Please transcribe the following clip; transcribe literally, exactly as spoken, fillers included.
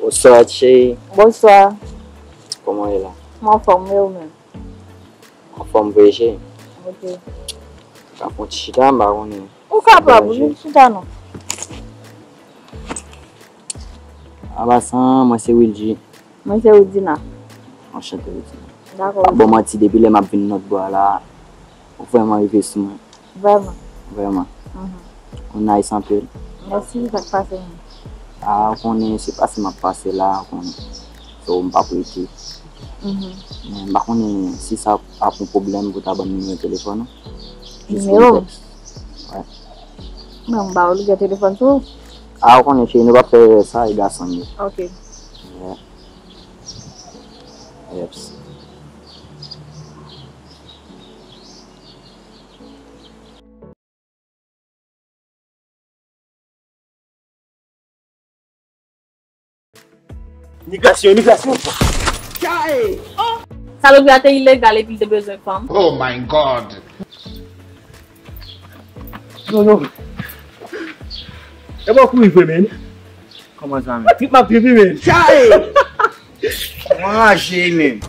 Bonswa, cheri. Bonswa. Kòman w ye la? M anfòm, e ou menm? Anfòm vre, cheri. Ok. Ka fè yon ti chita, m pa konnen. Ou kapab, ou vin chita non. Anpasan, mwen se Wilgy. Mwen se Woodina. Anchante, Wilgy. Dakò. Pa bon manti, depi lè m ap vin lòt bò a la, ou vrèman rive sou mwen. Vrèman. Vrèman. Mhm. Ou nice anpil. Mèsi, sa k pase menm? A, ou konnen se pase m ap pase la, ou konnen. So, m p ap rete. Mhm. Men m pa konnen si sa ap yon pwoblèm pou ta ban m nimewo telefòn ou. Jis pou Nimewo? M tèks. Wè. Men m ba ou lide telefòn sou ou. A, ou konnen, cheri, nou p ap fè erè sa, e gason n ye. Ok. Yeah. Yeps. Imigrasyon, imigrasyon. Salopri a te ilegal epi l te bezwen fanm. Oh my God! Yo, yo. E bon kouri vre, men. Kòman sa, men? Trip m ap trip, men. Chay! Mwen raje, men.